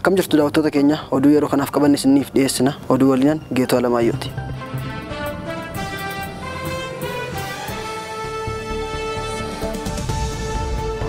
Akkam jirtu daawwattoota keenya, oduu yeroo kanaaf qabanne isiniif dhiyeessina. Oduu waliinan Geetoo Alamaayyooti.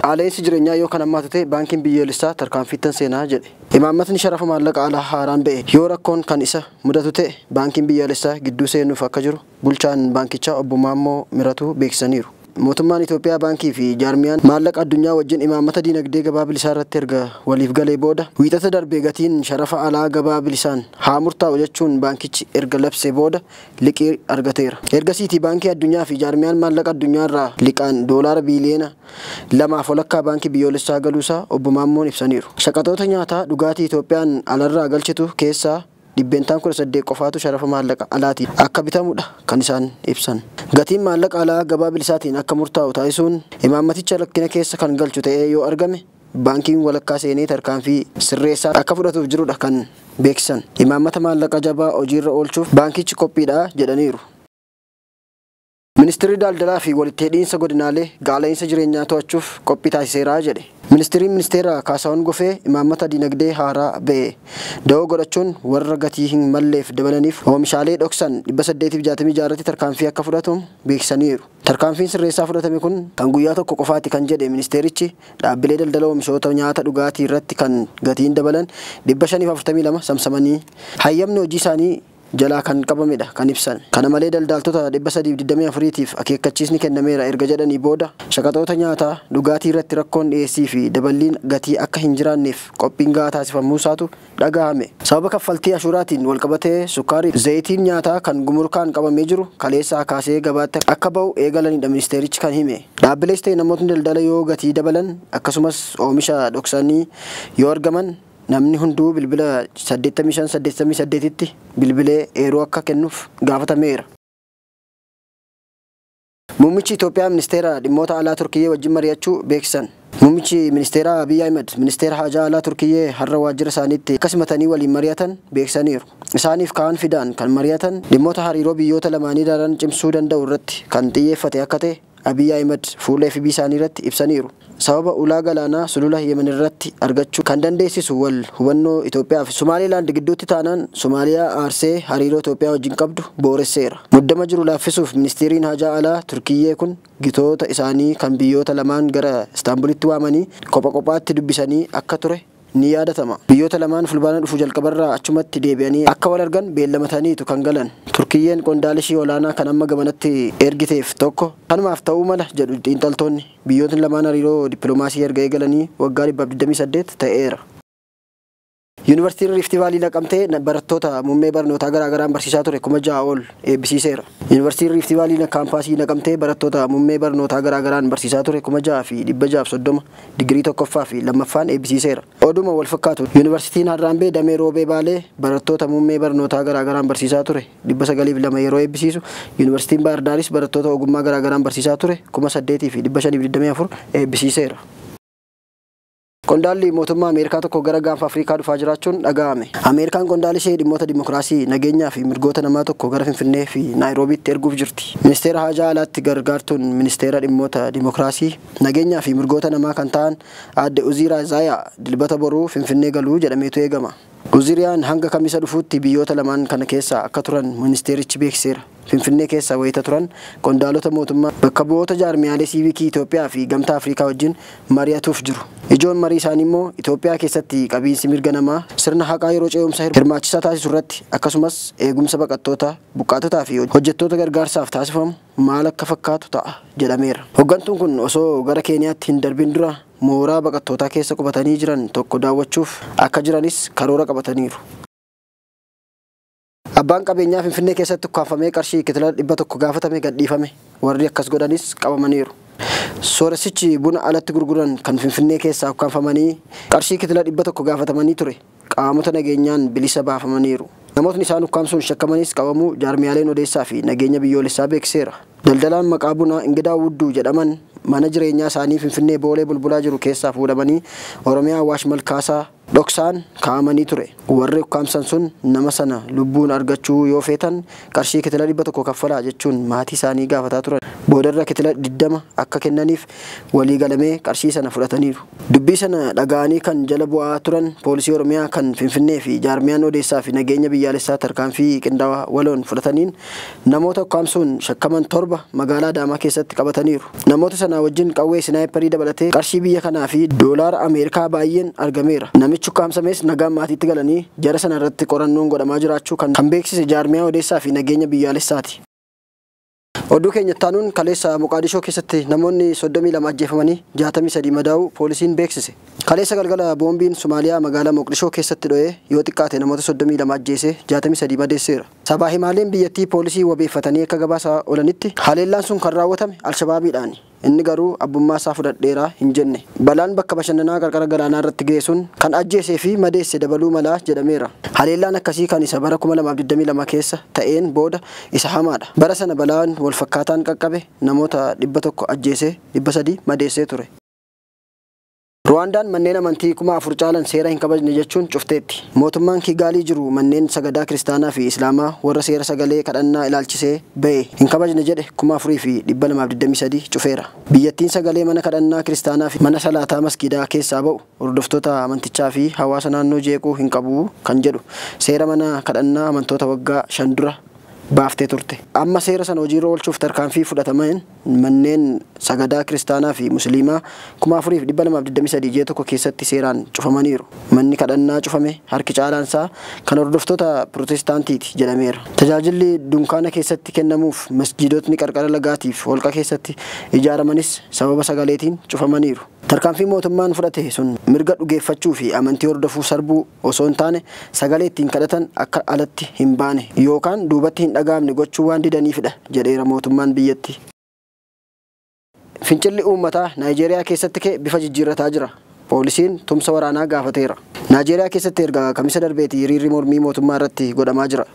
Qaala'insi jireenyaa yoo kan hammaatu ta'e baankiin biyyoolessaa tarkaanfiittan seenaa jedhe. Imaammatni sharafa maallaqa alaa haaraan ba'e yoo rakkoon kan isa mudatu ta'e baankiin biyyoolessaa gidduu seenuuf akka jiru bulchaan baankichaa obbo Maammoo Miratuu beeksisaniiru. Mootummaan Itoophiyaa baankii fi jaarmiyaan maallaqa addunyaa wajjin imaammata diinagdee gabaa bilisaa irratti erga waliif galee booda wiixata darbe gatiin sharafa alaa gabaa bilisaan haa murtaa'u jechuun baankichi erga labsee booda liqii argateera. Ergasiitii baankii addunyaa fi jaarmiyaan maallaqa addunyaa irraa liqaan doolaara biiliyoona 2.5 baankii biyyoolessaa galuusaa obbo Maammoon ibsaniiru. Shaqaxoota nyaataa dhugaatii Itoophiyaan alarraa galchitu keessaa 18% qofaatu sharafa maallaqa alaatiin akka bitamudha kan isaan ibsan. Gatiin maallaqa alaa gabaa bilisaatiin akka murtaa'u taasisuun imaammaticha rakkina keessa kan galchu ta'ee yoo argame baankiin walakkaa seenee tarkaanfii sirreessaa akka fudhatuuf jirudha kan beeksisan. Imaammata maallaqa jabaa hojiirra oolchuuf baankichi qophiidha jedhaniiru. Ministeerri daldalaa fi walitti hidhiinsa godinaalee qaala'insa jireenyaa to'achuuf qophii taasiseera jedhe. Ministeerri ministeera Kaasaawwan Gofee imaammata diinagdee haaraa ba'e da'oo godhachuun warra gatii hin malleef dabalaniif oomishaalee dhoksan 866 irratti tarkaanfii akka fudhatamu beeksisaniiru. Tarkaanfiin sirreessaa fudhatame kun kan guyyaa tokko qofaati kan jedhe ministeerichi dhaabbilee daldala oomishoota nyaata dhugaatii irratti kan gatiin dabalan 542 samsamanii hayyamni hojii isaanii jalaa kan qabamedha kan ibsan. Kana malee daldaltoota 324tiif akeekkachiisni kennameera erga jedhanii booda shaqaxoota nyaataa dhugaatii irratti rakkoon dhiyeessii fi daballiin gatii akka hin jiraanneef qophiin gahaa taasifamuusaatu dhagahame. Sababa kaffaltii ashuuraatiin walqabatee sukkaarri zayitiin nyaataa kan gumurkaan qabamee jiru kaleessaa kaasee gabaatti akka ba'u eegalanidha ministeerichi kan hime. Dhaabbilees ta'e namootni daldala yoo gatii dabalan akkasumas oomisha dhoksanii yoo argaman namni hunduu bilbila 85 88tti bilbilee eeruu akka kennuuf gaafatameera. Muummichi Itoophiyaa ministeera dhimmoota alaa Turkiyyee wajjin mari'achuu beeksisan. Muummichi ministeera Abiy Ahmed ministeera haajaa alaa Turkiyyee har'a waajjira isaaniitti akka simatanii waliin mari'atan beeksisaniiru. Isaaniif kaan fidaan kan mari'atan dhimmoota hariiroo biyyoota lamaanii daran cimsuu danda'u irratti kan xiyyeeffate akka ta'e Abiy Ahmed fuula FB isaanii irratti ibsaniiru. Sababa ulaa galaanaa sulula Yemen irratti argachuu kan dandeessisu wal hubannoo Itoophiyaa fi Somaaliilaand gidduutti taanaan Somaaliyaa aarsee hariiroo Itoophiyaa wajjin qabdu booresseera. Muddama jiru laaffisuuf ministeeriin haajaa alaa Turkiyyee kun gitoota isaanii kan biyyoota lamaan gara Istaanbulitti waamanii kopha kophaatti dubbisanii akka ture ni yaadatama. Biyyoota lamaan fulbaana dhufu jalqabarraa achumatti deebi'anii akka wal argan beellamataniitu kan galan. Turkiyyeen qondaala ishii olaanaa kan amma gamanatti ergiteef tokko kanumaaf ta'uu mala jedhu xiinxaltoonni. Biyyootni lamaan hariiroo dippiloomaasii erga eegalanii waggaa 128 ta'eera. Yuunivarsiitiin Riifti Vaalii Naqamtee barattoota muummee barnootaa garaa garaan barsiisaa ture 6,000 ol eebbisiiseera. Yuunivarsiitiin Riifti Vaalii kaampaasii Naqamtee barattoota muummee barnootaa garaa garaan barsiisaa ture 6,630 digirii tokkoffaa fi lammaffaan eebbisiiseera. Oduma wal fakkaatu Yuunivarsiitiin Harraambee damee Roobee Baalee barattoota muummee barnootaa garaa garaan barsiisaa ture 902 yeroo eebbisiisu, Yuunivarsiitiin Baahir Daaris barattoota ogummaa garaa garaan barsiisaa ture 8,524 eebbisiiseera. Qondaalli mootummaa Ameerikaa tokko gara gaanfa Afrikaa dhufaa jiraachuun dhaga'ame. Ameerikaan qondaala ishee dhimmoota dimokiraasii, nageenyaa fi mirgoota namaa tokko gara Finfinnee fi Naayiroobiitti erguuf jirti. Ministeera Haajaa Alaatti gargaartuun ministeera dhimmoota dimokiraasii, nageenyaa fi mirgoota namaa kan ta'an aadde Uziraa Zaayaa dilbata boruu Finfinnee galuu jedhameetu eegama. Uziriyaan hanga kamisa dhufuutti biyyoota lamaan kana keessa akka turan ministeerichi beeksiseera. Finfinnee keessa wayita turan qondaalota mootummaa bakka bu'oota jaarmiyaalee siivikii Itoophiyaa fi gamtaa Afrikaa wajjin mari'atuuf jiru. Ijoon marii isaanii immoo Itoophiyaa keessatti qabiinsi mirga namaa sirna haqaa yeroo ce'umsa hirmaachisaa taasisu irratti akkasumas eegumsa baqattoota, buqqaatotaa fi hojjettoota gargaarsaaf taasifamu maal akka fakkaatu ta'a jedhameera. Hoggantuun kun osoo gara Keeniyaatti hin darbin dura mooraa baqattootaa keessa qubatanii jiran tokko daawwachuuf akka jiranis karoora qabataniiru. Abbaan qabeenyaa Finfinnee keessatti ukkaanfamee qarshii kitila 100 gaafatame gadhiifame. Warri akkas godhanis qabamaniiru. Sooressichi buna alatti gurguran kan Finfinnee keessaa ukkaanfamanii qarshii kitila 100 gaafatamanii ture. Qaamota nageenyaan bilisa baafamaniiru. Namootni isaan ukkaamsuun shakkamanis qabamuu jaarmiyaaleen odeessaa fi nageenya biyyoolessaa beeksiseera. Daldalaan maqaa bunaa Ingidaa Wudduu jedhaman mana jireenyaa isaanii Finfinnee Boolee Bulbulaa jiru keessaa fuudhamanii Oromiyaa Awaash Malkaasaa dhoksaan kaa'amanii ture. Warri ukkaamsan sun nama sana lubbuun argachuu yoo feetan qarshii kitila 100 kaffalaa jechuun maatii isaanii gaafataa turan. Boodarra kitila 20 akka kennaniif walii galamee qarshii sana fudhataniiru. Dubbii sana dhaga'anii kan jala bu'aa turan poolisii Oromiyaa kan Finfinnee fi jaarmiyaan odeessaa fi nageenya biyyaalessaa tarkaanfii qindaa'aa waloon fudhataniin namoota ukkaamsuun shakkaman 7 magaalaa Adaamaa keessatti qabataniiru. Namoota sana wajjin qawwee sinaayiparii dabalatee qarshii biyya kanaa fi doolaara Ameerikaa baay'een argameera. Namichi ukkaamsames nagaan maatiitti galanii jara sana irratti qorannoon godhamaa jiraachuu kan beeksise jaarmiyaa odeessaa fi nageenya biyyaalessaati. Oduu keenya taanuun kaleessa Moqaadishoo keessatti namoonni 32 ajjeefamanii 63 madaa'uu poolisiin beeksise. Kaleessa galgala boombiin Somaaliyaa magaalaa Moqdishoo keessatti dho'ee yoo xiqqaate namoota 32 ajjeesee 63 madeesseera. Sabaa himaaleen biyyattii poolisii wabeeffatanii akka gabaasaa oolanitti haleellaan sun kan raawwatame Alshabaabiidhaani. Inni garuu abbummaa isaa fudhadheeraa hin jenne. Balaan bakka bashannanaa qarqara galaanaa irratti ga'e sun kan ajjeesee fi madeesse dabaluu malaa jedhameera. Haleellaan akkasii kan isa bara 2022 keessa ta'een booda isa hamaadha. Bara sana balaan wal fakkaataan qaqqabe namoota 100 ajjeesee 300 madeessee ture. Ruwaandaan manneen amantii 4,000 caalan seera hin kabajne jechuun cufteetti. Mootummaan Kiigaalii jiru manneen sagadaa kiristaanaa fi Islaamaa warra seera sagalee kadhannaa ilaalchisee ba'e hin kabajne jedhe 4,223 cufeera. Biyyattiin sagalee mana kadhannaa kiristaanaa fi mana salaataa masgiidaa keessaa ba'u hordoftoota amantichaa fi hawaasa naannoo jeequu hin qabu kan jedhu seera mana kadhannaa amantoota waggaa 5 dura baaftee turte. Amma seera sana hojiirra oolchuuf tarkaanfii fudhatameen manneen sagadaa kiristaanaa fi musliimaa 4,223 ji'a tokko keessatti seeraan cufamaniiru. Manni kadhannaa cufame harki caalaansaa kan hordoftoota pirootestaantiiti jedhameera. Tajaajilli dunkaana keessatti kennamuuf masjiidotni qarqara lagaatiif holqa keessatti ijaaramanis sababa sagaleetiin cufamaniiru. Tarkaanfii mootummaan fudhate sun mirga dhugeeffachuu fi amantii hordofuu sarbuu osoo hin taane sagalee ittiin kadhatan akka alatti hin baane yookaan duubatti hin dhaga'amne gochuu waan didaniifidha jedheera mootummaan biyyattii. Fincilli uummataa Naayijeeriyaa keessatti ka'e bifa jijjiirrataa jira. Poolisiin tumsa waraanaa gaafateera. Naayijeeriyaa keessatti erga kamisa darbeeti hiriirri mormii mootummaa irratti godhamaa jira.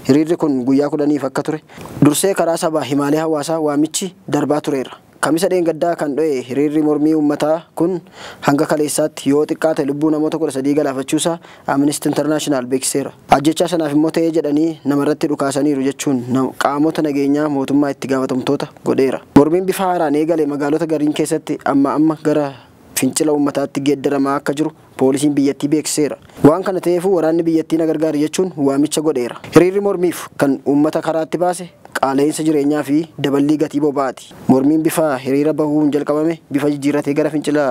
Hiriirri kun guyyaa 10 akka ture dursee karaa sabaa himaalee hawaasaa waamichi darbaa tureera. Kamisa dheengaddaa kan dho'e hiriirri mormii uummataa kun hanga kaleessaatti yoo xiqqaate lubbuu namoota 13 galaafachuusaa Amnesty International beeksiseera. Ajjechaa sanaaf immoo ta'ee jedhanii namarratti dhukaasaniiru jechuun qaamota nageenyaa mootummaa itti gaafatamtoota godheera. Mormiin bifa haaraan eegale magaalota gariin keessatti amma gara fincila uummataatti geeddaramaa akka jiru poolisiin biyyattii beeksiseera. Waan kana ta'eefuu waraanni biyyattii na gargaara jechuun waamicha godheera. Hiriirri mormiif kan uummata karaatti baase qaala'insa jireenyaa fi daballii gatii boba'aati. Mormiin bifa hiriira bahuun jalqabame bifa jijjiirratee gara fincila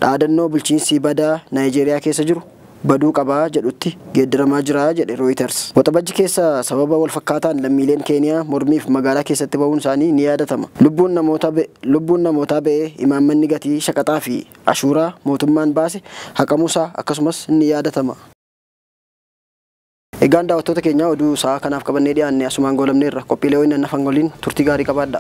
dhaadannoo bulchiinsi badaa Naayijeeriyaa keessa jiru baduu qabaa jedhutti geeddaramaa jira jedhe Reuters. Waxabajji keessa sababa wal fakkaataan lammiileen Keeniyaa mormiif magaalaa keessatti bahuun isaanii ni yaadatama. Lubbuun namootaa ba'ee imaammanni gatii shaqaxaa fi ashuuraa mootummaan baase haqamuusaa akkasumas ni yaadatama. Egaan daawwattoota keenya oduu sa'a kanaaf qabannee dhiyaanne asumaan goolabneerra. Qophiilee wayinaan nafan waliin turtii gaarii qabaadha.